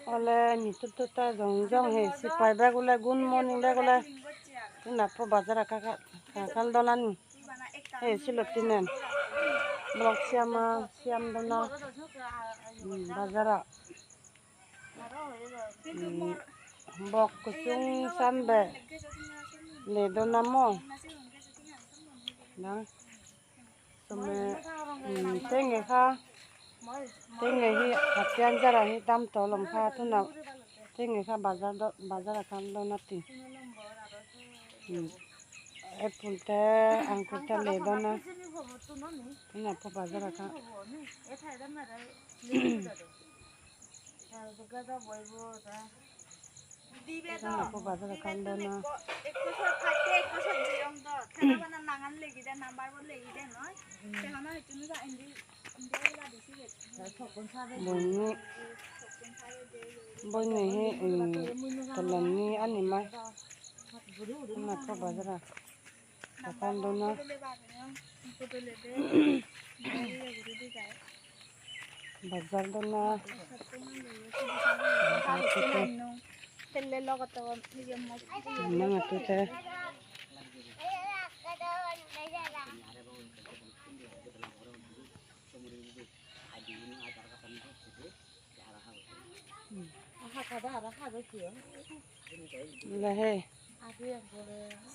Awle mi tut tut ta zawng zawng hei sipai bag ula good morning bag ula tunah pawh bazar ah kha kal dawn a ni hei silawti nen block siam a siam dawn a bazar ah bawk ku chung sam ber leh dawn a maw dang. Tenge kha tenge hi pathian zara hi dam tawh lawm kha tunah tenge kha bazar dawn bazar ah khan dawn a ti apple te angkur te a lei dawn a tunah pawh bazar ah khan. Tunah pawh bazar ah khan dawn a. Bawihni bawihni hi tawlhni a ni mai tunah pawh bazar ah ka kal dawn a. Bazar dawn a tute le hei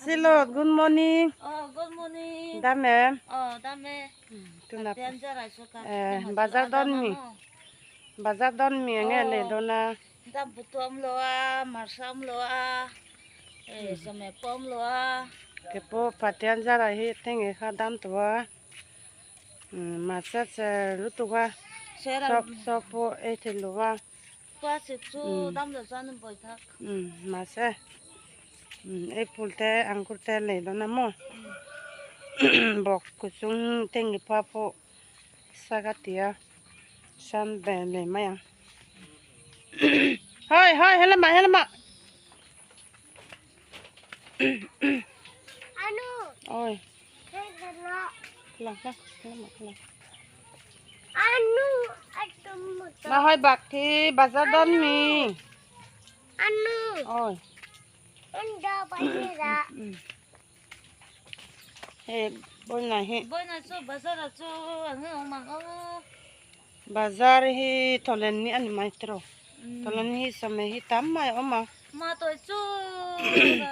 silot good morning Oh, good morning. dam em Oh, dame. tuna Eh, bazar dawn mi bazar dawn mi enge lei dawn a Dam putu am lo a, marsa am lo a, eh, same po am lo a. Ke pawh Pathian zarah hi tenge kha dam tawh a mahse che lutuk a sawp sawp pawh ei thei lo va. Mahse apple te angur te lei dawn a maw bawk ku chung tenge pa pawh saka tia sam ve lei mai ang hawi hawi helamah helamah awi lang helamah helamah. Mahoy bak khi bazar don mi. Ôi. Hey, bôi này hi. Bazar hi tholen ni ani mai tro. Tholen hi same hi tam mai awm a. Ma tôi chu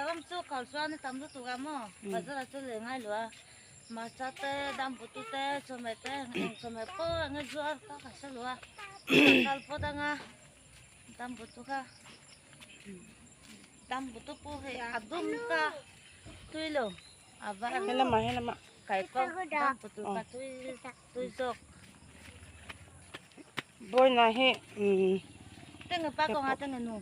ram chu khal chuan tam lu tu ga mo bazar chu le ngai lo a marcha te dam putu te chome te eng chome po enge zuar ka ka sa lo a kal po danga dam putu kha dam putu pu he a dum ka tui lo a va Helama helama. kai ko dam putu ka tui tui zok Bôi này hi tenge pa ko nga tenge nu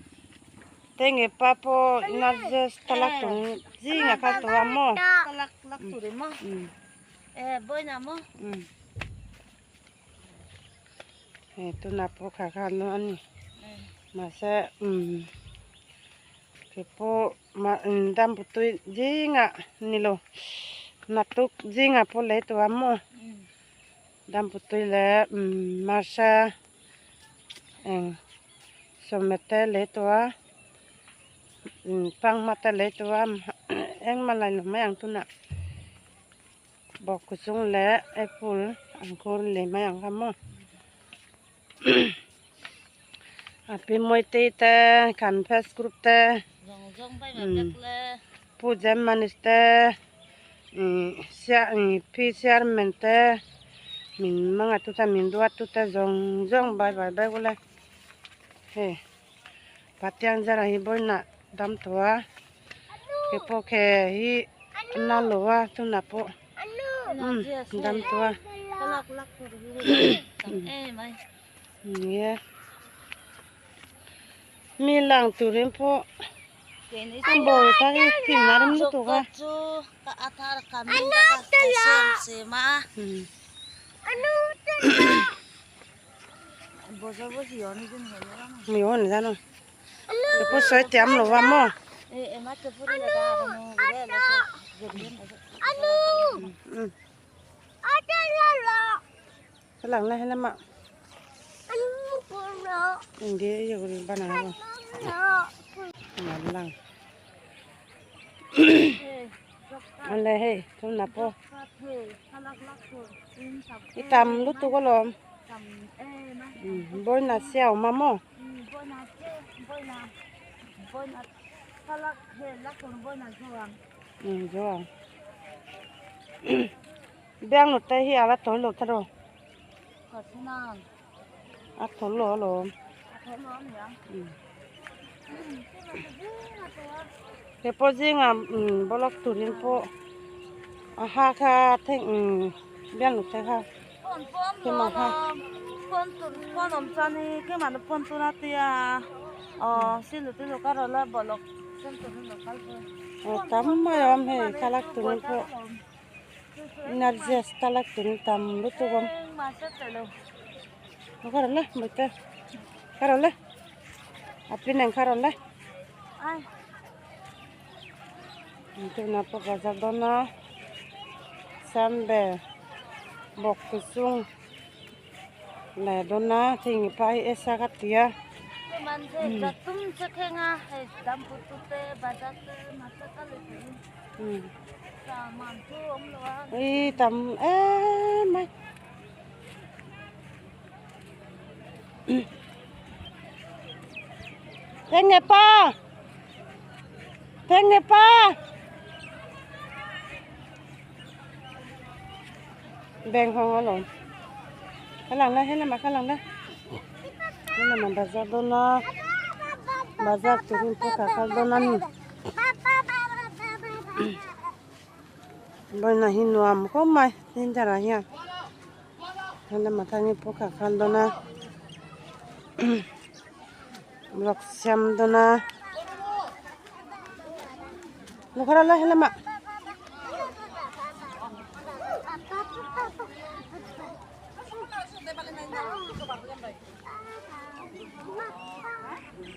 tenge pa po narjes talak tung zinga kha to mo. Talak lak tu re mo eh boi na mo. Hei tuna pawh kha khan no ani mahse ke pawh dam putui zingah nilo naktuk zingah pawh lei tawh a maw dam putui leh marsa eng sawmhne te lei tawh a panghma te lei tawh a engmah la inawm mai ang tunah bawk ku chung leh apple angkur lei mai ang kha maw a pi mawitei te confess group te pu jem manis te pi chairman te min manga tu te min duat tu te zawng zawng bye bye vek ula hei pathian zara hi vawiinah dam tawh a ke pawh khe hi a na lo a tunah pawh dam tawh a nie mi lang turin pawh a bawi tak hi thing a rem lutuk a. Mi aw ni zan aw ke pawh sawi tiam lo va maw. Ka lang la helama. Indi ye guri bananabo lang. Ole hei tunah pawh i tam lutuk alawm bawina sia a awm a maw. Zo ang biangnu te hi ala tawlh lo tiraw a tawlh lo alawm. He pawh zingah bawlak turin pawh a ha kha theng biangnu te kha kema kha. Aw tam mai a awm hei thlalak turin pawh narges thlalak turin tam lutuk a awm. Kha rawn la mawite kha rawn la a pin ang kha rawn la tunah pawh bazar dawn a samber bawk te chung leh dawn a thing pa hi esa ka ti a. Ui tam em mai. Tenge pa Tenge pa Beng hong alawm Ka lang la helamah ka lang la Helamah bazar dawn a Bazar turin pawh ka kal dawn a ni Vawiinah hi nuam khawp mai Tindarah hian. Helama thangin pawh ka kal dawn a vlog siam dawn a lukhara la helama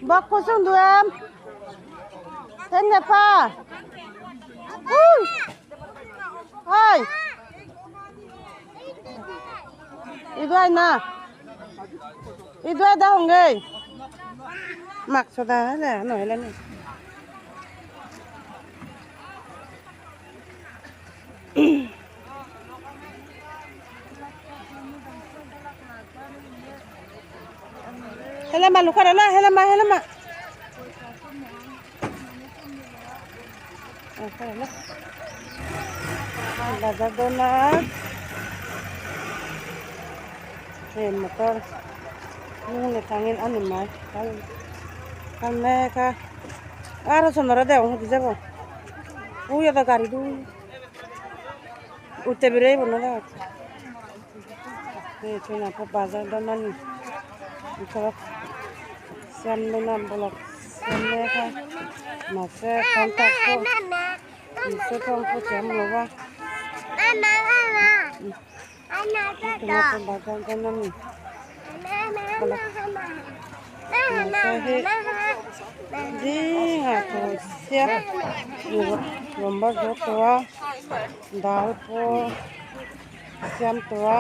bok ko sung du em then pa ui oi Idwai na Idwai da hong ơi mặc cho ta là nổi lên này helama lukhara la helama helama Bazar dawn a hei motor hnung leh thangin a ni mai kal kal mek a aro sonora degong hudu jabo uyodo gari du utte birey bo no degong hei tuna pawh bazar dawn a ni thlalak siam dawn a bawlhhlawh siam mek a mahse contact pawh mahse tawng pawh thiam lo va tuna pawh bazar dawn a ni bawlhhlawh mahse hei zingah thaw sia lawm bar zawk tawh a dal pawh. Siam tawh a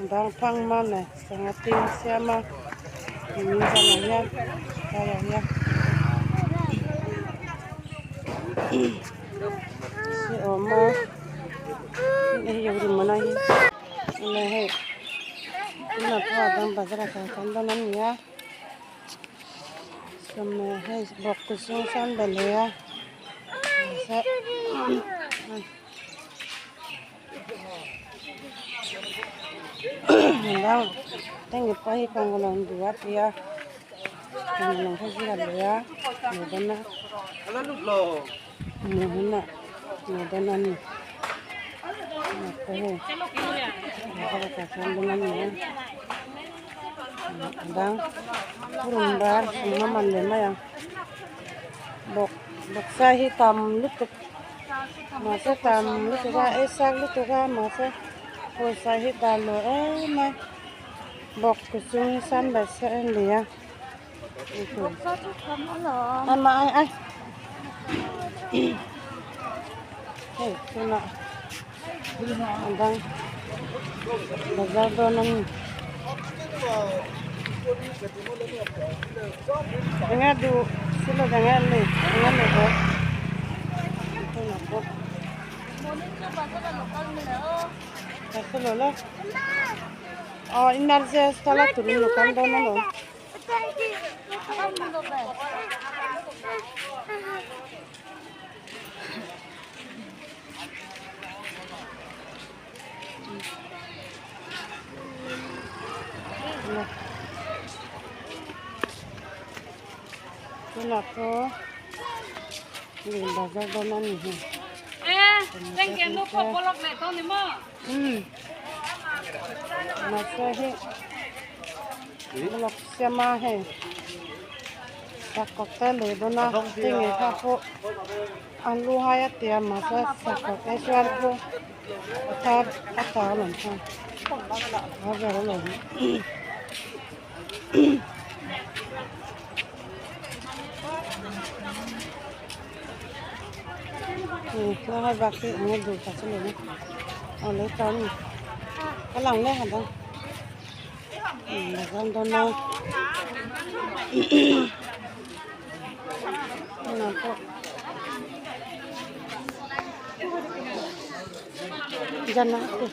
dang phang ma nei sangha tin siam a min zanah hian tlaiah hian si awm a hei hi rim a hi enge hei tunah pawh a dang bazar ah kal kan dawn a ni a sawmhne hei bawk te chu sawn belh leh a. Tengge pa hi kawngkawlawng duh a tia kawngkawlawng kha zir a lei a hmuh dawn a hmuh hunah hmuh dawn a ni a dang purun var sum a man leh mai ang bawk bawksa hi tam lutuk. Mahse tam lutuk a ei sak lutuk a mahse pawisa hi dan lo em a bawk te chung sam ber se a ni a ama ai ai hei tunah a dang bazar dawn a ni. Enge duh silo enge lei enge lei bawk tunah pawh ka hrelo le aw emergency tala turin lo kal dawn alawm. Tunah pawh lui bazar dawn a ni hei. Mahse hei blok siam a hei sakawk te lei dawn a hei ngei kha pawh an lu hai a tia mahse sakawk te chuan pawh a thar a tha alawm kha a ber alawm. Hei bak hi eng nge duh ta chu leh aw lei ta a ni ka lang leh han ang bazar dawn a tunah pawh zan ah te.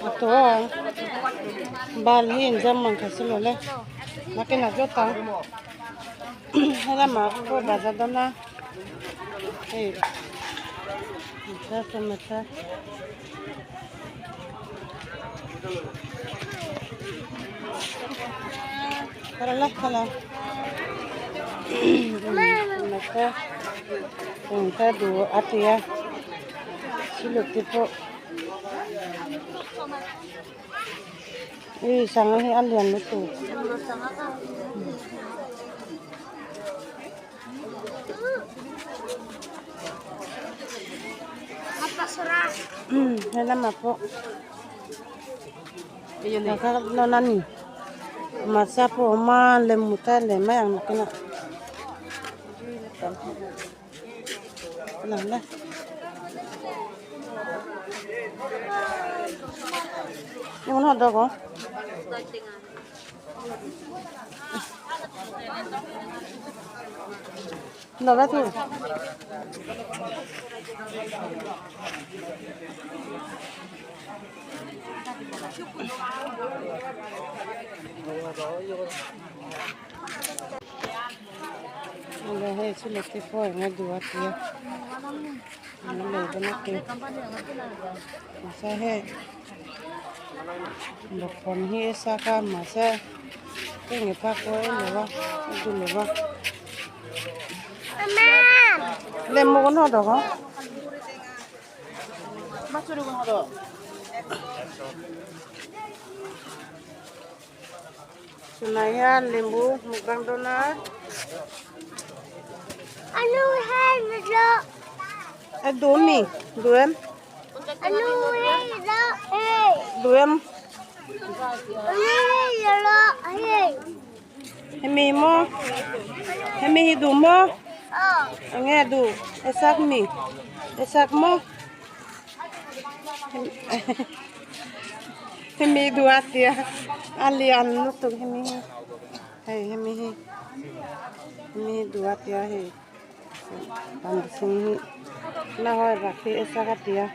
A to a bal hi inzam ang kha silo le nakinah zawt ang helamah pawh bazar dawn a hei tomato tara la tomato engte duh a ti a siluk te pawh. Ui sangha hi a lian lutuk. He lamah pawh nawn a ni mahse pawh a awm a lem te leh mai ang nakinah. Yung hot dog oh. Lola tu. Hei chu leti pawh eng a duh a tia an la lei dawn a ti mahse hei bawkbawn hi a sak a mahse heng nge phak pawh a en lo a a duh lo va lem maw kan haw dawk ang. Tunah hian lembu mukbang dawn a. A duh mi duh em duh em hemi maw hemi hi duh maw enge duh esak mi esak maw. Hemi duh a tia a lian lutuk hemi hi hei hemi hi hemi hi duh a tia hei pamsing hi nahoi rakhi esak a tia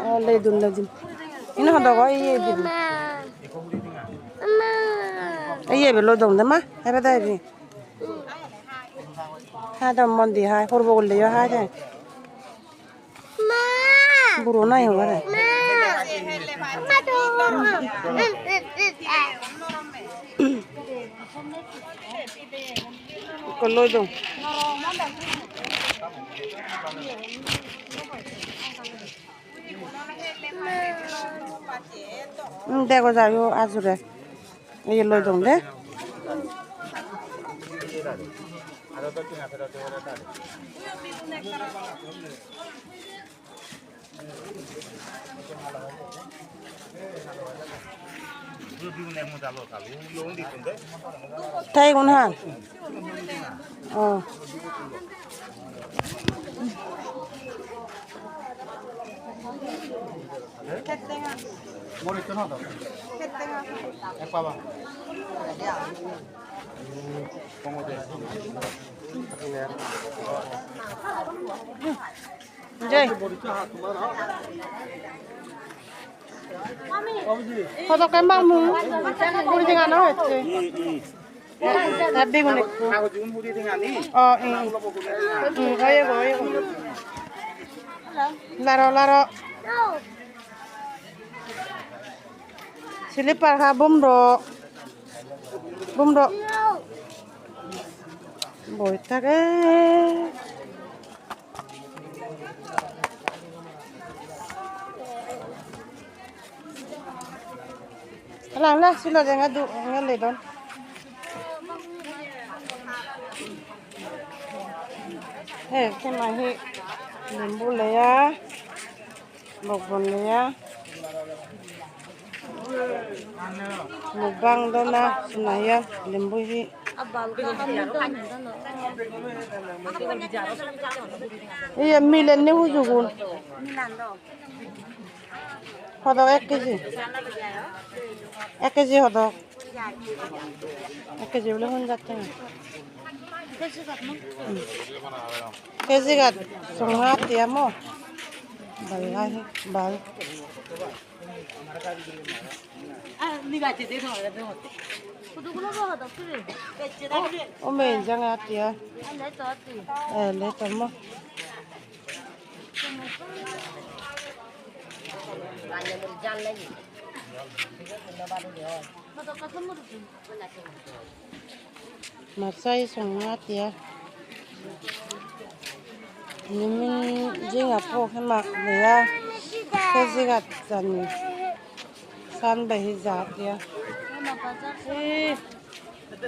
aw lei dun lei dun ina hot dog iye din iye be loi dong de ma ebe da ibe ha dom mondi hai horbo golle yo hai de buro nai hobare. Ko loi dong. Dego jayo ajure. Iye loi dong de. Tay gun han. Oh. Jay. কত মামু পুরি থেকে আনা হচ্ছে বেগুন একটু 어, 응. 응, 어이구, 어이구. লারো লারো slipper খা বুমরো বুমরো বই থাকে। Lah lah sila jangan du ngale don. He ke ma hi limbu le ya bokbon le ya mukbang dona sunaya limbu hi. Iya milen ni hujugun. হদক 1 KG 1 KG হদক 1 KG বলে হুন যাচ্ছে না কেজি গাত সংা তিয়ামো বাল বাল ও মেন জাঙা তিয়া এ লে তমো Masai songa tia nimin jinga po khema leya keji gat jani san bahi ja tia e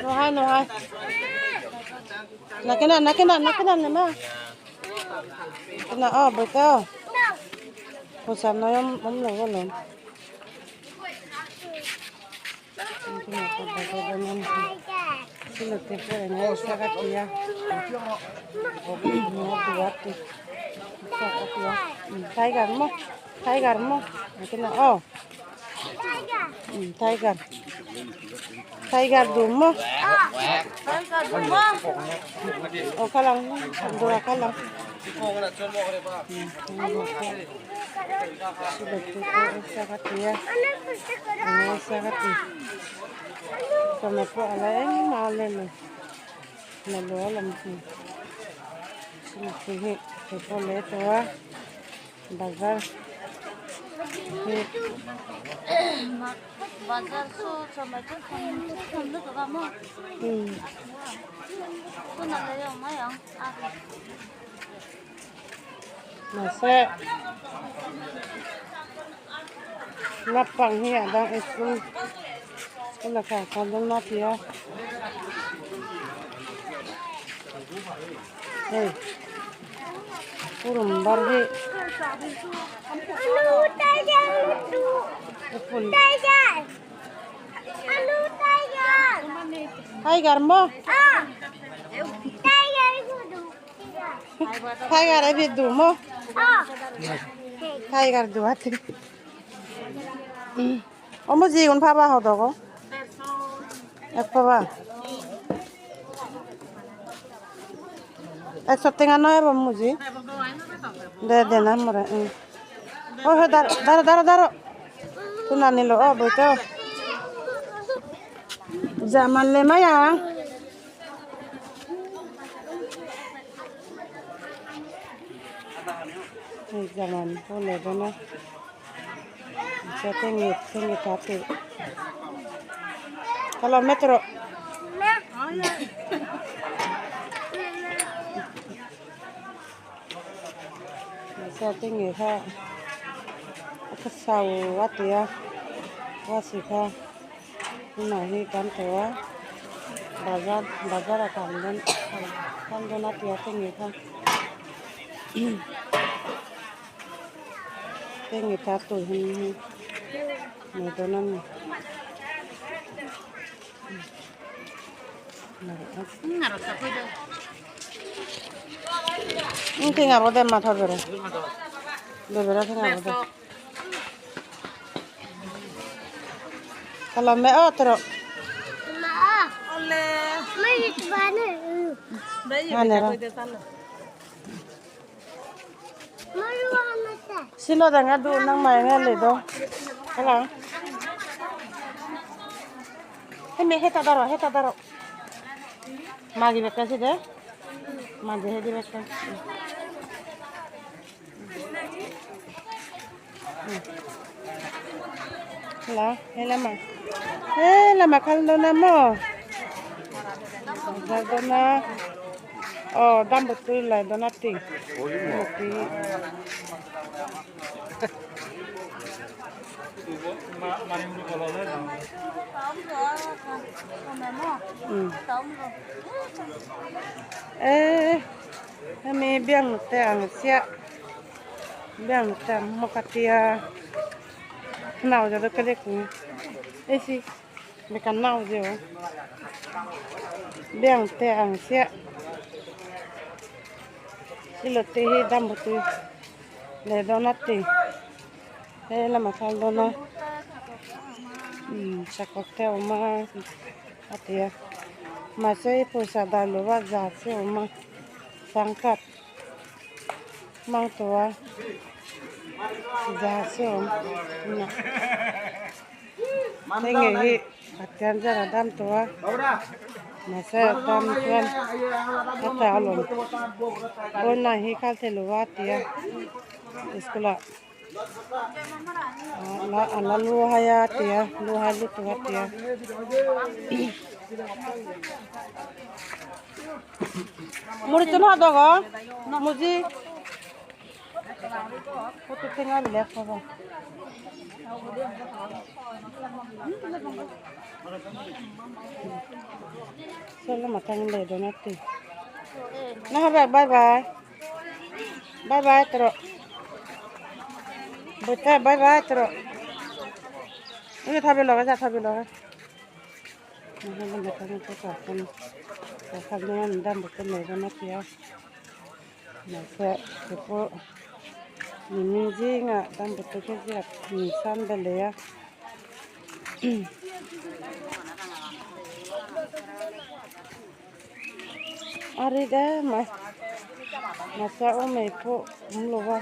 nohai nohai nakena nakena nakena nema kena o boita posa noyom om lo lom Tiger mo, tiger mo, oh, tiger, tiger du mo, oh kalang, dua kalang. Tomato ala eng ma le le na lo lam ti sila hi to le to bazar bazar so tomato thom to ga mo ko na le yo ma yang a na se lapang hi adang school school ka kan na tia hey purum bar hi tiger mo tiger abi du mo tiger du ati omo jigun phaba hodogo এক পাবা 100 টাকা নয় মুজি দে দে না মরে ও হে দাঁড়ো দাঁড়ো দাঁড়ো দাঁড়ো তো না নিল ও বইতো জামালে মায়া জামান বলে না tengi tengi tati kalau metro sa tengi kha ka sau atia wasi kha na hi kan toa bazar bazar kan don kan don atia tengi kha tengi tatu hin này tôi năm này ngaro de matha bere de bere ngaro de Kalame o tro. Hanera. Sino da nga du nang mai nga le do. Kalang. Hemi heta daro heta daro. Magi bekka si de. Magi hedi bekka. La, helama. Helama khal do na mo. Do na. Oh, dam betul lah do na ti. Ti. Eh, mi biang te ang sia. Biang te mo katia. Nào giờ tôi cái đấy cũng ấy xí, mấy cái nào giờ biang te ang sia. Silo te hi dam tu le do na ti. Le la ma khal do na. Sakok te oma atia. Ma se poisa da lo wa za se oma sangkat mang tua za se om na. Thế nghề hi atian jara dam tua. Ma se dam tuan ata alon. Bon na hi khal the lo wa tia. Iskula. La ala lu haya tia, lu hai lu tua tia. Muri tu na dogo, muji. Foto tengah bile khobo. Solo matang le donati. Na bye bye. Bye bye tro. Bota bye bye tro. Ini thabe loga ja thabe loga. Na matang ko ka pun. Ka khal dam bote le donati ya. Na se ko ni ji nga dam bote ke ji ni sam bele ya. Ari da ma masa o me po umlowa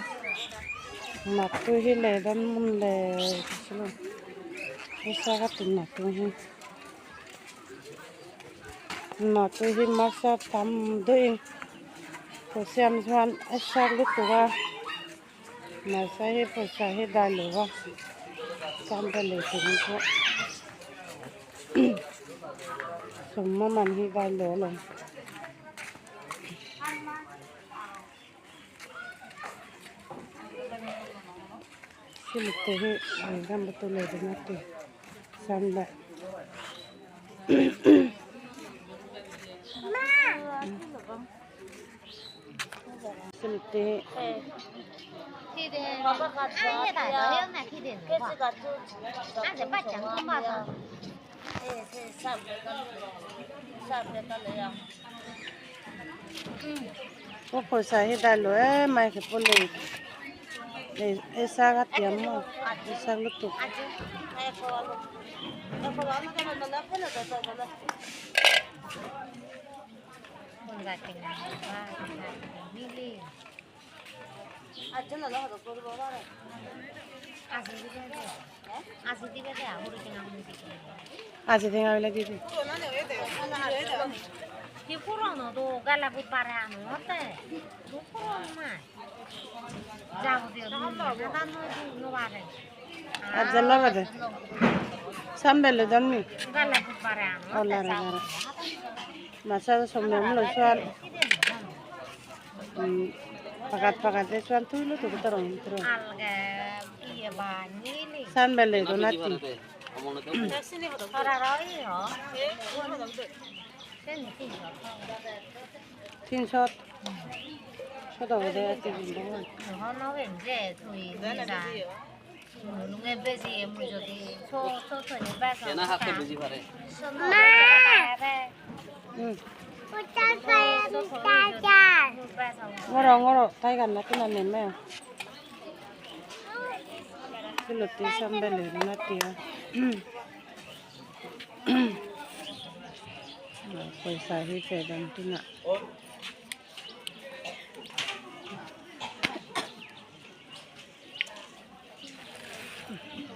na tu hi le dan mun le silo esa ga tu na tu hi na tu hi masa tam doing ko siam chuan asa lu tu ga masa hi poisa hi da lo wa sam da le tu ko summa man hi da lo lo. Silite hi dam betul le donati samba. Silite ko poisa hi da lo e mai ke pole le esa ga tiam mo esa lu tu. Aji denga bele didi. Ki purono do gala bu parano te. Do purono ma. Jabo de na na no bare. Ajalla bade. Sambele danmi. Gala bu parano. Ola ra ra. Masa somne mulo suan. Pakat pakat de suan tuilo tu tarong tro. Alga iye ba ni. Sambele donati. Ora roi ho. 300 쳐다보대 지금 응. ngoro ngoro tay gần nó cái này mẹ cái lượt tí xong đây để nó tía. Pawisa hi pe dan tunah.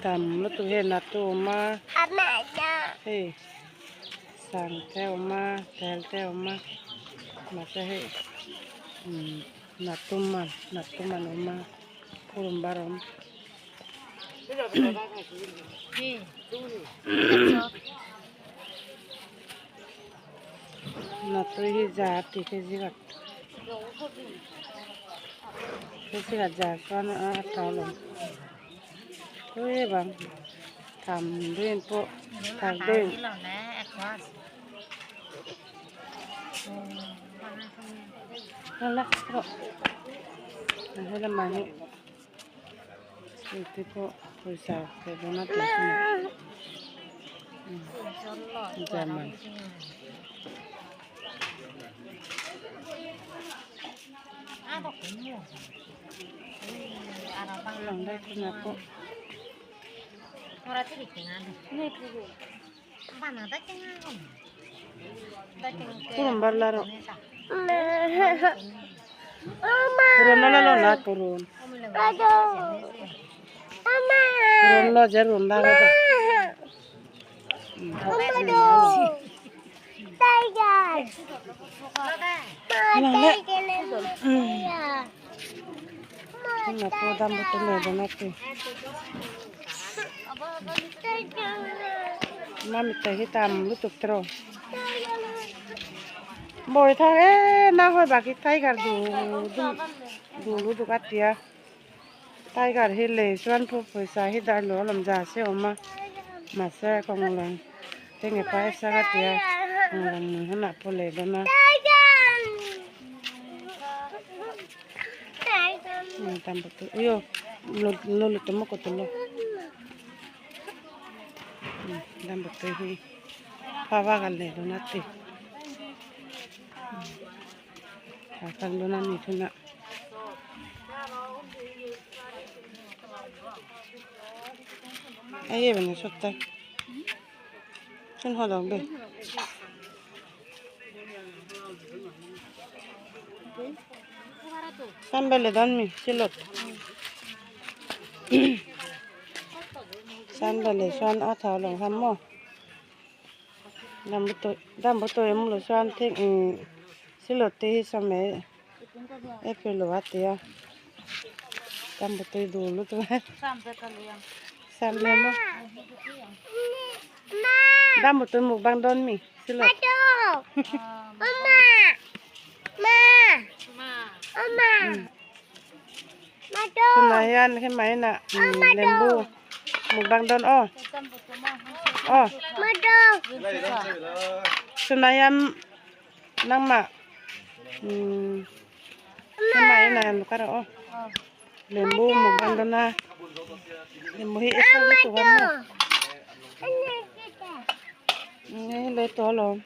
Tam lutuk hian a tu awm a hei sang te a awm a tel te a awm a mahse hei umm natum a natum an awm a purun var a awm. Natui hi za tih te zingah zingah za chuan a tha alawm tui bang tham rin pawh thak deuhin helamah hi te pawh pawisa pe dawn a tih hunah german. Lang dai thuna pawh. Purun bar la rawh. Purun la lo na purun. Purun lo je run la ga. Mami te hi tam lutuk tiraw bawi thang e na hawi bak hi tiger du du lutuk a tia tiger hi lei chuan pawh pawisa hi dar lo a lawm za se awm a mahse kawng lang te nge paisa ka tia kawng lang nun hunah pawh lei dawn a. Dambutui hi pawagal nei dawn a ti thla kal dawn a ni thuna a ye bana sot ta chun ho dok be. Sambele don mi silot sambele chuan a thau lo ham maw dambutui dambutui awm lo chuan thik ih silot te hi sawmei e pe lo a tia dambutui dul lutuk a sambe maw dambutui mukbang dawn mi silot. Tunah hian hemah inah lembu mukbang dawn aw aw tunah hian nangmah hemah inah ka rawh aw lembu mukbang dawn a lembu hi i hre lutuk a maw hei lei tawh alawm.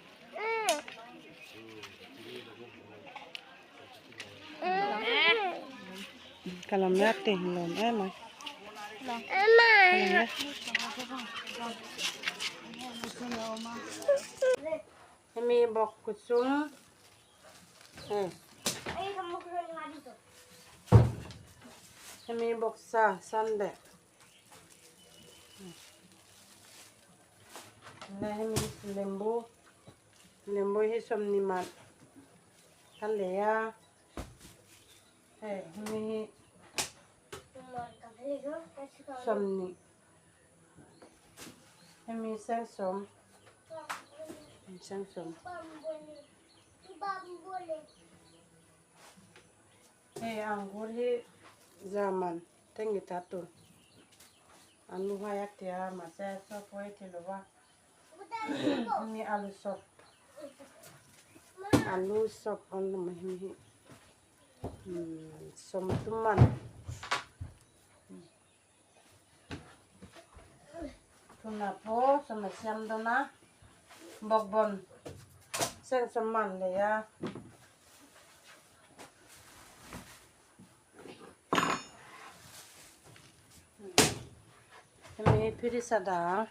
Ka lam la te lawm em mai hemi bawk kut chung hei hemi bawk sa sunday. Hemi lembu lembu hi sawmni man a lei a hei hemi hi sawmni hemi sensawm sensawm hei angur hi zaman. Teng i ta tur an lu nghai a tia mahse chaw pawh ei thei lo va hemi alu sawp alu sawp an awm a hemi hi umm sawmtum a ni tunah pawh sawm a siam dawn a bawkbawn sensawm a an lei a. Hemi hi phirisa dang.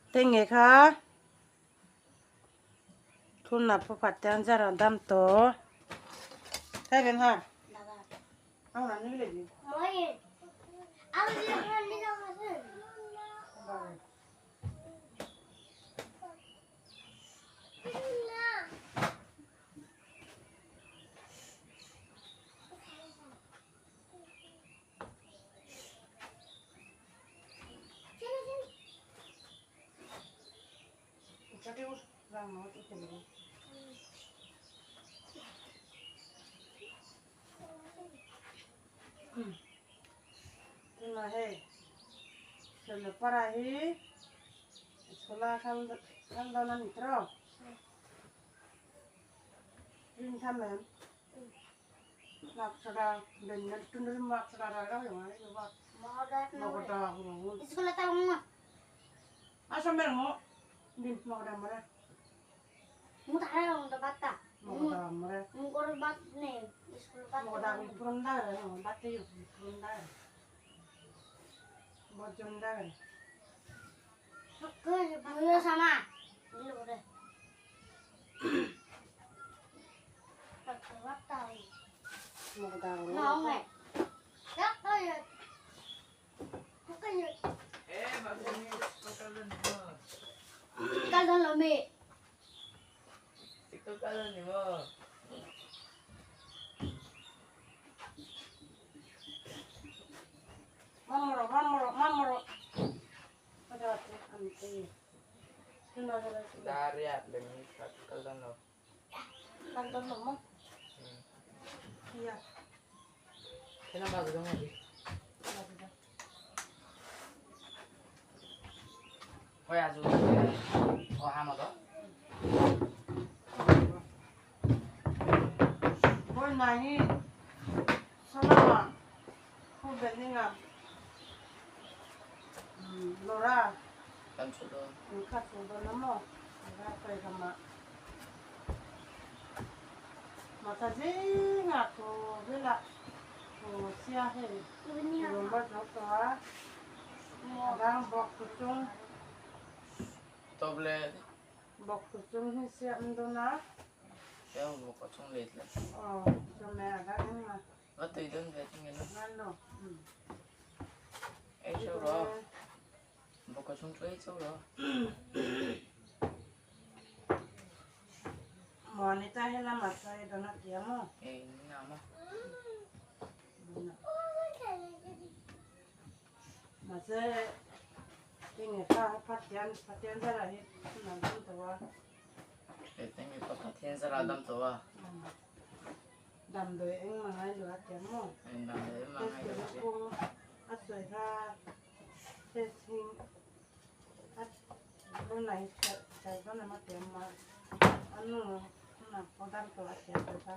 Tenge kha thuna phu patyan jara dam to thai ben ha আমরা নিলে দি Hei, parahi sekolah kan kan donan mitro. Rin thamem. Laksada ben tundur maksada raga yo ai ba. Mogoda huru. Sekolah tahu mo. Asa mer mo. Bin mogoda mare. Mu tayo ng bata. Mogoda mare. Mu kor bat ne. Sekolah bat. Mogoda purunda batte purunda. Bojunda. 그 sama. 일로 그래. 왔다. Mogoda. 나오네. 야, 야. Kalau lami. Ikaw kala ni mo. Mamoro, mamoro, mamoro. Ada ante. Daria, bemi kalau no. Kalau no mo. Iya. Kenapa aku dong lagi? Oh ya, sudah. Oh, hama to. Boy nani. Sama. Ku beninga. Lora. Kan sudah. Ka sudah namo. Ka koi kama. Mata jinga ko bela. Ko sia he. Lomba jok to ha. Adang bok kucung. Toble. Bok kucung hi sia ndona. Ya, bok kucung late lah. Oh, cuma ada ini mah. Waktu itu nggak tinggal. Nano. Eh, coba. Bok kucung tuh coba. Wanita hela masa itu nak dia mo. Eh, ini nama. Masa tinggal pa patian patian zara hi nanti tua. Eh, tinggal pa patian zara dam tua. Dam doi eng mangai lua dia mo. Eh, dam doi mangai lua. Kung asoi ha testing at lunai sai dona ma dia ma anu na podam tua dia tua.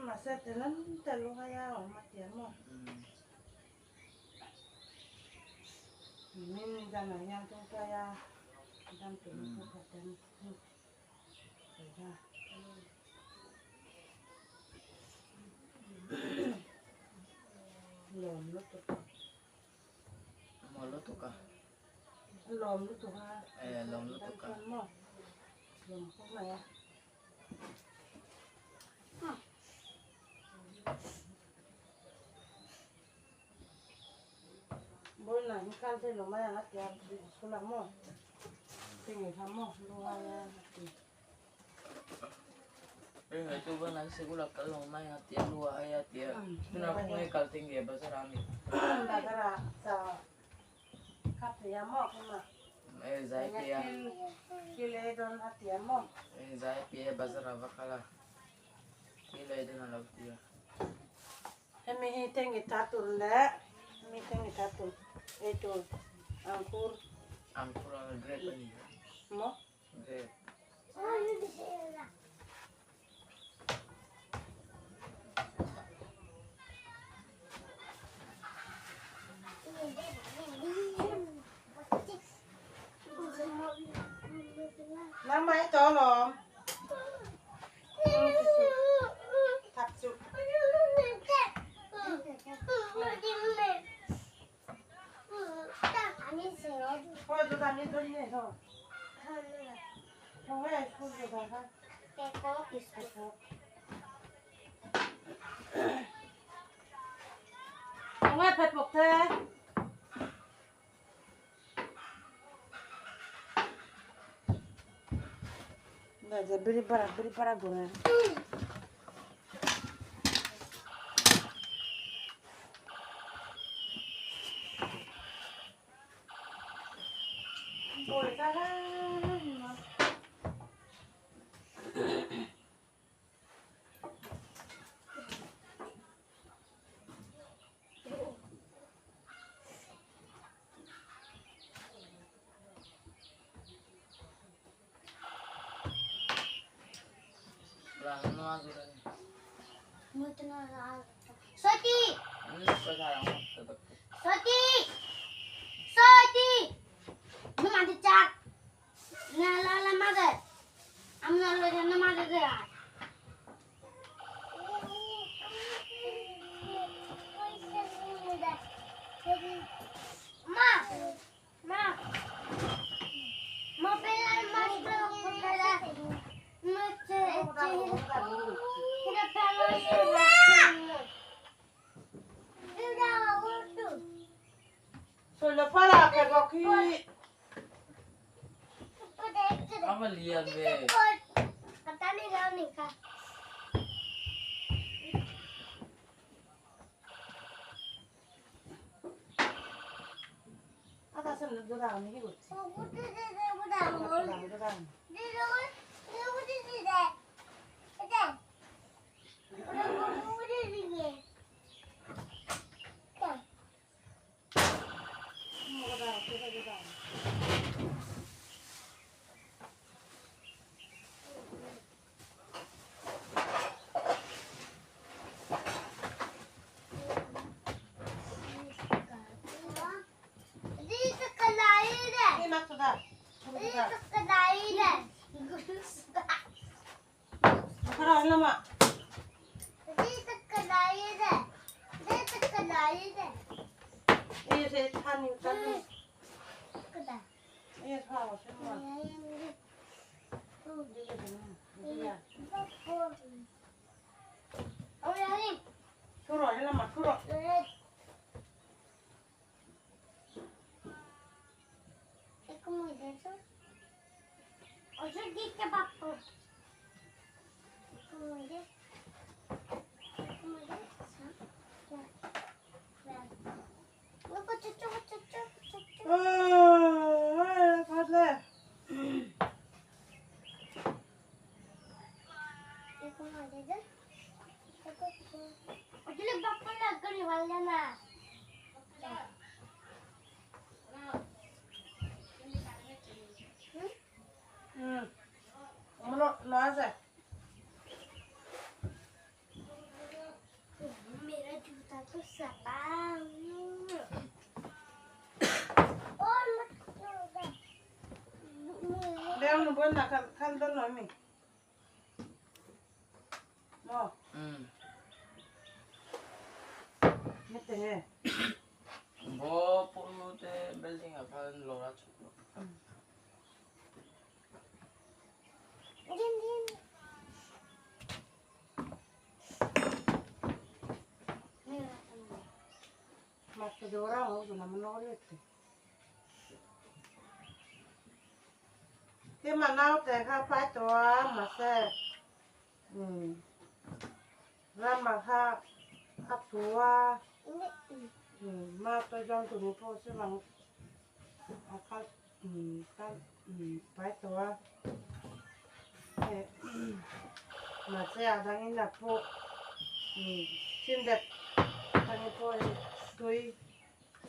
Masa telan telu haya o ma dia mo. Min jana yang tu kaya dam tu tu paten. Ya. Lom lu tu. Mo lu tu ka. Lom lu tu ha. Eh, lom lu tu ka. Lom ko ma ya. Boy na hikal te lo maya atia sula mo. Tingi mo lo ya. Eh, tu ban lagi segula kalau maya atia lu ya atia. Tuna ko hikal tingi bazar ami. Bazar sa kape ya mo kuma. Eh, zai pia. Kile don atia mo. Eh, zai pia bazar avakala. Kile don alatia. Emi hi tingi tatul le. Mi te nge tha tur ei tur angkur. Angkur a grape a ni. Maw? Grape. Nangmah i tawh alawm. Thap chu. Biri para gore.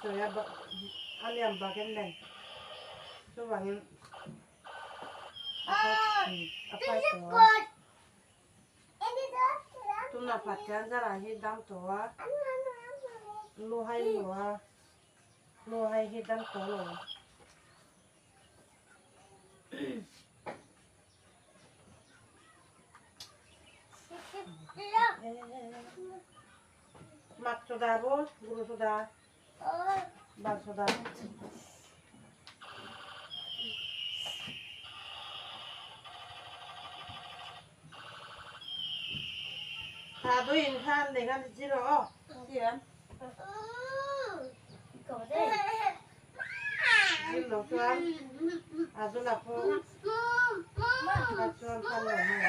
sawi a a lian bak em nen chuvangin a pai tawh a tunah Pathian zarah hi dam tawh a lu hai lo a lu hai hi dam tawh lo. Mak soda bo, guru soda, bal soda. Thà tôi in khan để gan chỉ rồi, tiền. Zin lo chuan a zu la pawh a chuan khan lo mai.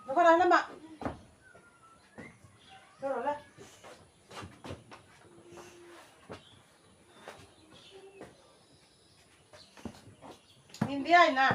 Nó có lắm ạ. Cho rồi đấy. Nhìn đi anh nè.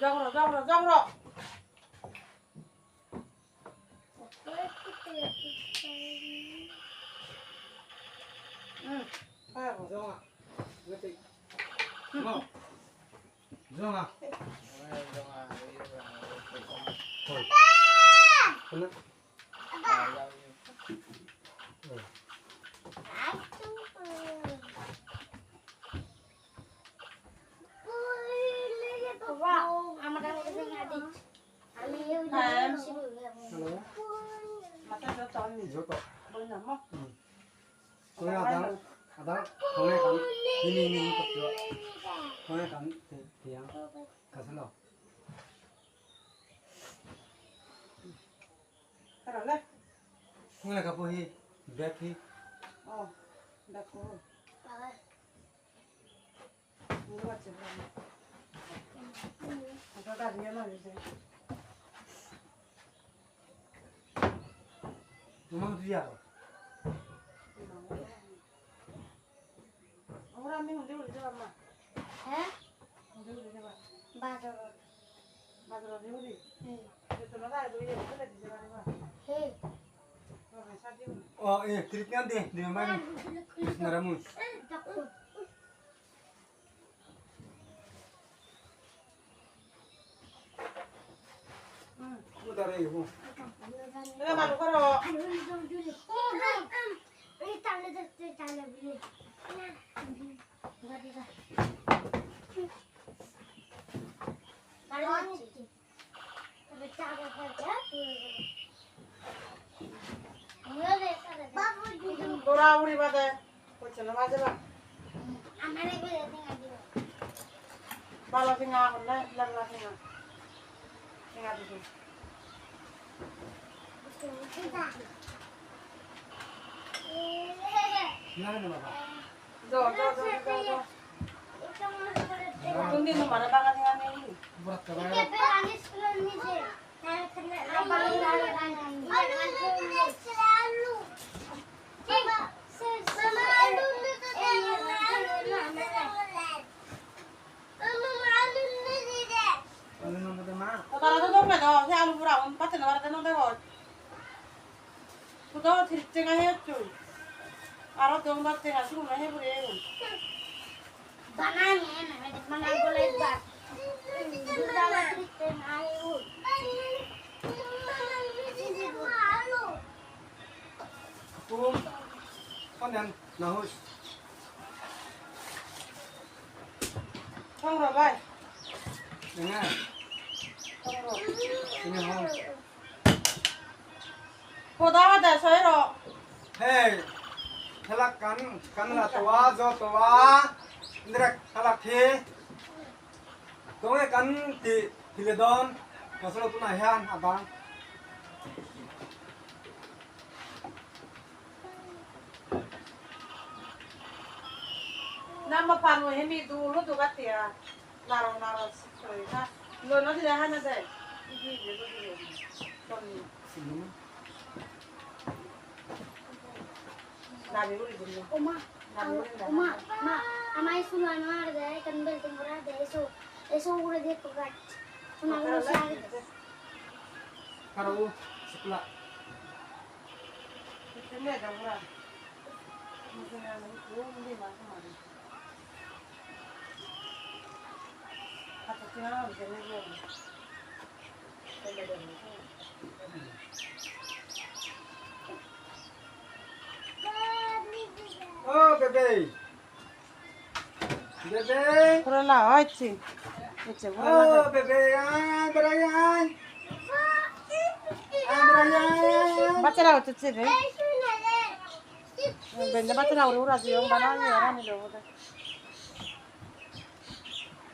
Rong rồi, rong rồi, rong rồi. Ừ, rong à? Rong à? Rong à? Oh, treatment deh, di mana? Naramun. Udah deh, ibu. তারা তো দমে দাও সে আলু পুরা পাতে না বাড়াতে না দেখো কোথাও থিরতে গায়ে হচ্ছে আরো দম বাড়তে গাছ শুরু না হে বুড়ে बनाने ना मैं बना बोला एक बार दूसरा आई हूँ। Kum con em nào hôi সংগ্রহ ভাই nghe সংগ্রহ nghe không কোথা হাতে সৈর hey thela kan kan là toa do toa ndra thela the tôi kan ti ti le don có số tu này han à bang নাম পানু হেমি দু লু গাতিয়া নারো নারো সই না লো নদী দেখা না যায় Oma, Oma, ma, amai suno anwar de kanbel tumra de eso eso uরে দেখো গাছ সোনাগুলো সার karo sekolah Oh, bebe. Bebe. Kurala হচ্ছে হচ্ছে Oh, bebe. Ay, Brian. Ay, Brian. বাচ্চারা হচ্ছে রে বাচ্চারা ওরে ওরা দিও বানানি রানি দেবো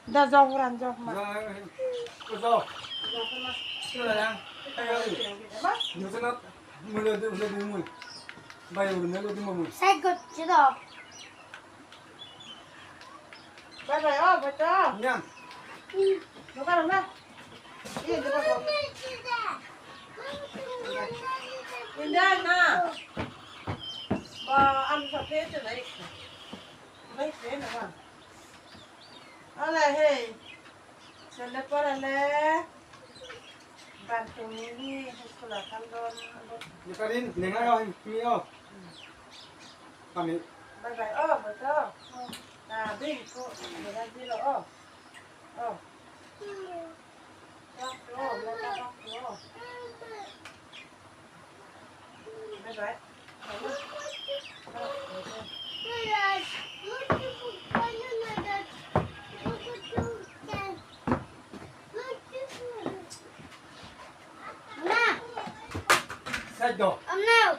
দা যাও উড়ান যাও মা Rồi, rồi. Side করছে তো বাই বাই ও বাচ্চা Nha. দোকান না এই দেখো ইন্দা না বা আলু সব খেয়েছে না নাই খেয়ে না আলে হে ছেলে পড়ালে বান্তুনি স্কুল খান্দন Ni ka din, nenga yo, mi yo. Kami. Bye bye ও বাচ্চা না দিন কো বেড়া দিল ও ও bye bye. না Side do. আমনাও